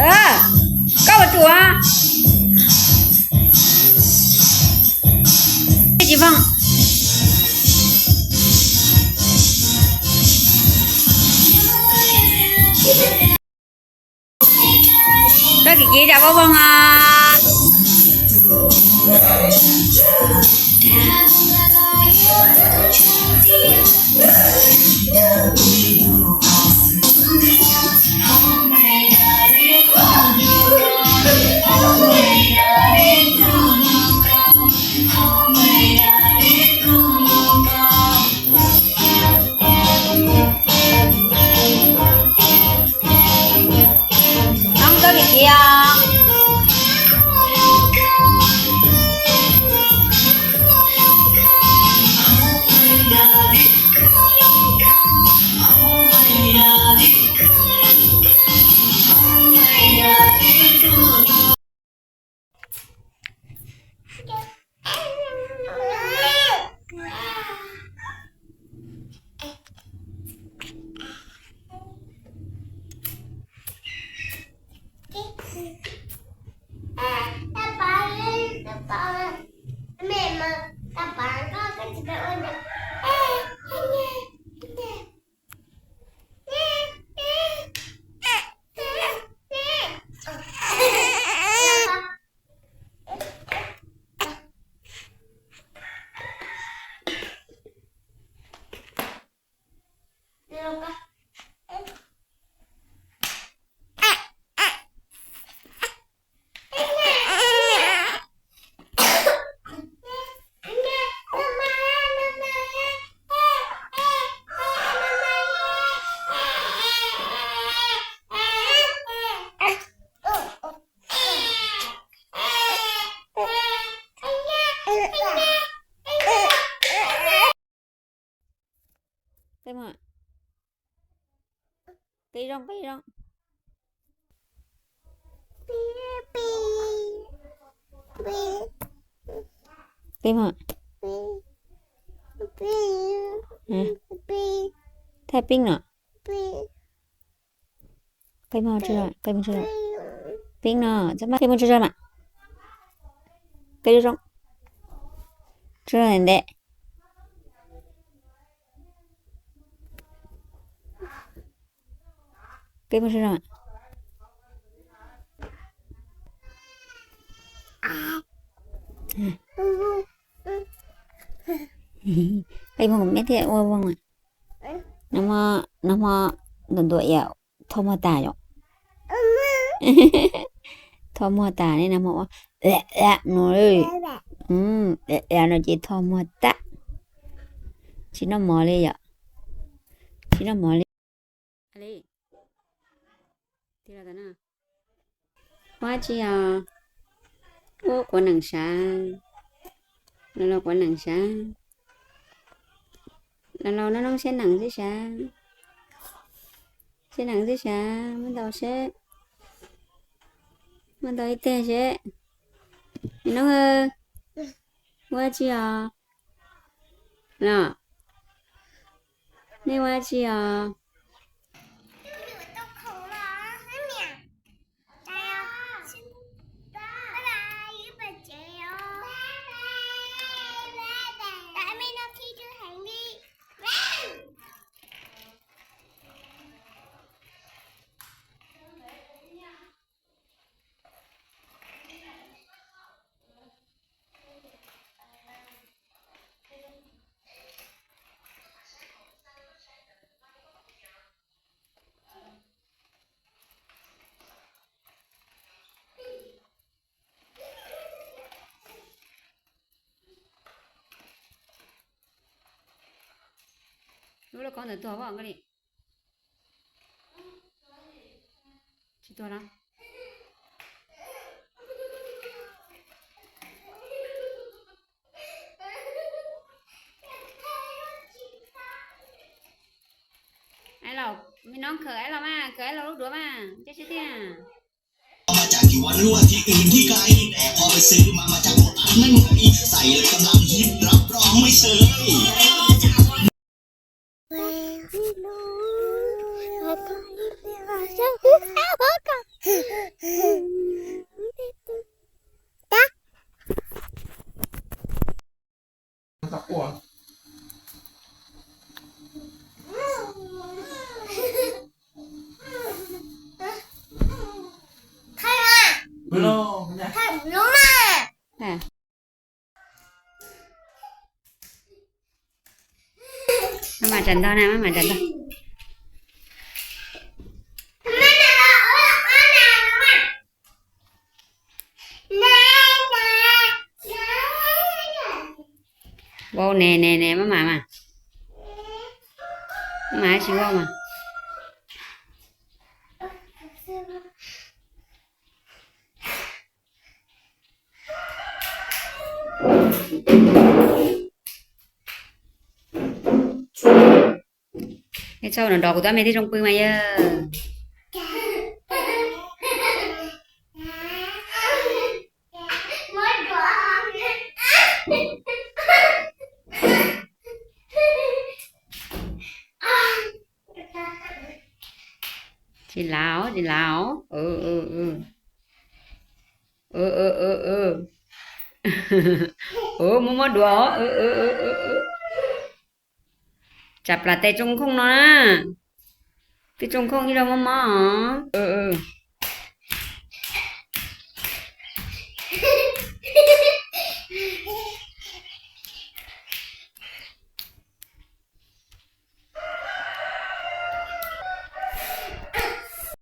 Koj ua tsum. Tsis voog. Koj kim kiv zam voog voog os. Noob koj kim kiv os. Peb mus, peb zoo, peb zoo. Peb mus. Thaj Peeb no. Qe, Peeb no, txhob maj, qe mus tso tso mam. Qe zoo zoo. Tso ntev ntev. Qe mus tso tso mam. Qe mus kom me thiaj ua voog. Nag hmo ntuam ntuam yam thoj muag tas yom. Thoj muag tas ne, nag hmo ua no, no ces thoj muag tas. Tsis noj mov li yom. Tsis noj mov li. Ua dab tsi os? Ub, quav neem sav. Los los quav neem sav. Los los noob noob siab neem xwb sav. Siab neem xwb sav, muab ntau seb. Muab ntau ib teg seb. Me noob, ua dab tsi os? Los, nej ua dab tsi os? Lub lauj kaub ntawd tuag pom koj li. Tsis tuag los? Aib Laus, me noob khawm Aib Laus mas, khawm Aib Laus lub duav mas, cab siab tiag. Maj mam tsam ntog na, maj mam tsam ntog. Vau, ne ne ne, maj mam mas, maj mam tsis vau mas. Mej txhob nrov nrov, kuv twb me tib zoo pw mas yog. Tsis laus, tsis laus. Muab mob dua. Tsam plam tes tsoo khooj no na. Twb tsoo khooj ib zaug mob mob.